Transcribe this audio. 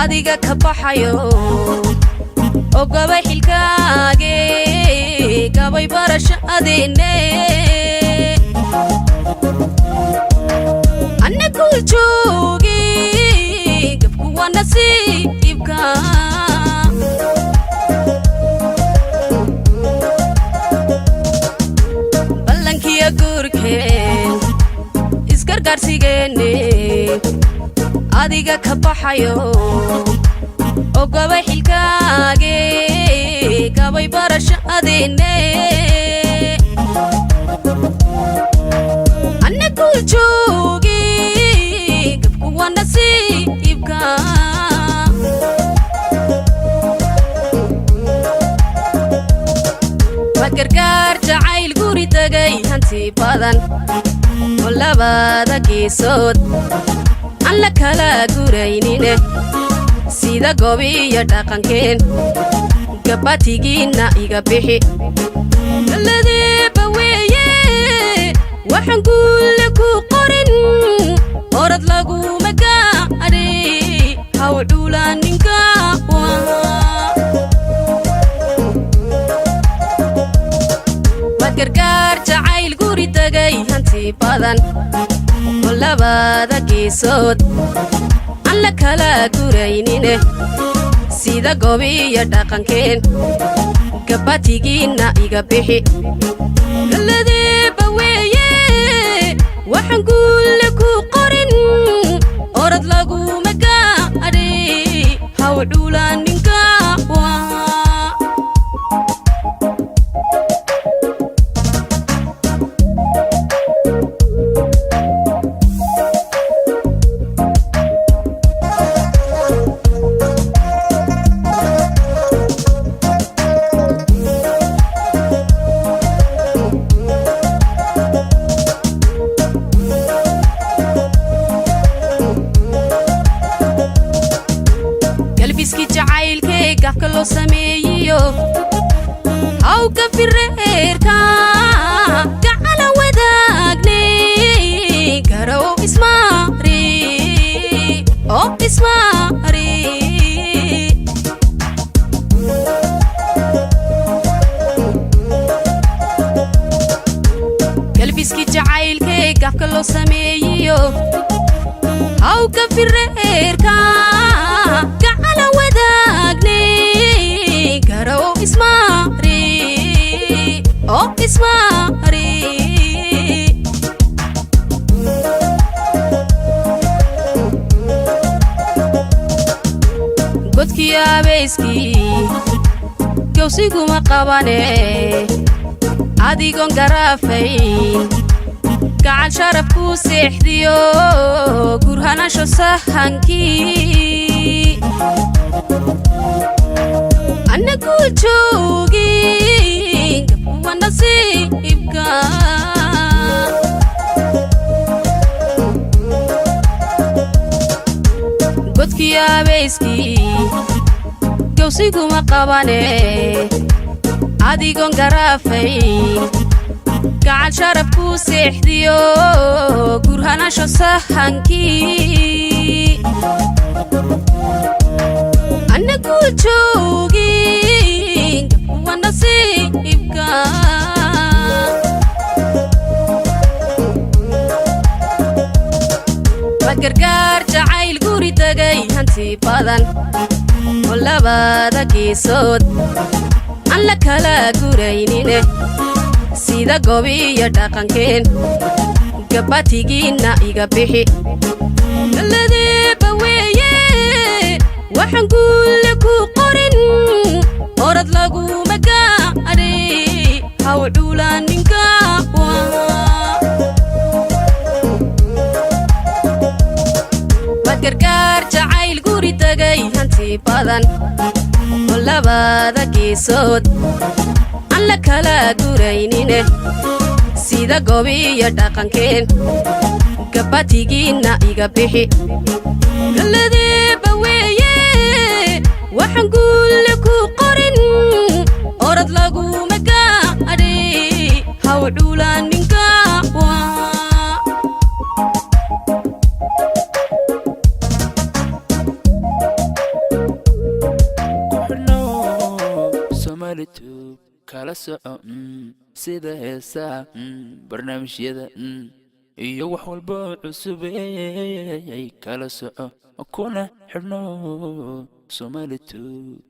Adiga ka baxayo oo gabay xilkaage, gabay barasho adeene. Anna kuu jooge, gabku waa nasiibka. Ballankiya guurkeen, isgargaarsigeenne, adiga ka baxayo oo gabay xilkaage, gabay barasho adeene. Anna kuu jooge, gabku waa nasiibka. Waa gargaar jacayl guri tagay, hanti badan oo labada geesood aan la kala guraynine, sida gobiyo dhaqankeen, gabbatigiinna iga bixi. Galadeeba weeye, waxaan guulle ku qorin, orad laguma gaadhe, haw dhuulaaninka. Waa gargaar jacayl guri tagay, hanti badan oo labada geesood aan la kala guraynine, sida gobiyo dhaqankeen, gabbatigiinna iga bixi. Galadeeba weeye, waxaan guulle ku qorin, orad laguma gaadhe, haw dhuulaaninka. Galbiski jacaylkee gafka loo sameeyiyo, hawka fireerka gacala wadaagne, garow ismaari oo ismaari. Galbiski jacaylkee gafka loo sameeyiyo, hawka fireerka gacala wadaagne, garow ismaari oo ismaari. Godkii abayskii gowsiguma qabane, adigoon garaafayn, gacal sharaf kuu seexdiyo, gurhanasho sahankii. Anna kuu joogin, gabkuwa nasiibka. Godkii abayskii gowsiguma qabane, adigoon garaafayn, gacal sharaf kuu seexdiyo, gurhanasho sahankii. Anna kuu joogin, gabkuwa nasiibka. Waa gargaar jacayl guri tagay, hanti badan oo labada geesood aan la kala guraynine, sida gobiyo dhaqankeen, gabbatigiinna iga bixi. Galadeeba weeye, waxaan guulle ku qorin, orad laguma gaadhe, haw dhuulaaninka. Waa gargaar jacayl guri tagay, hanti badan oo labada geesood aan la kala guraynine, sida gobiyo dhaqankeen, gabbatigiinna iga bixi. Galadeeba weeye, waxaan guulle ku qorin, orad laguma gaadhe, haw dhuulaaninka. Somali Tube kala soco sida heesaha, barnaamijyada iyo wax walba oo cusub ay kala soco kuna xidhno Somali Tube.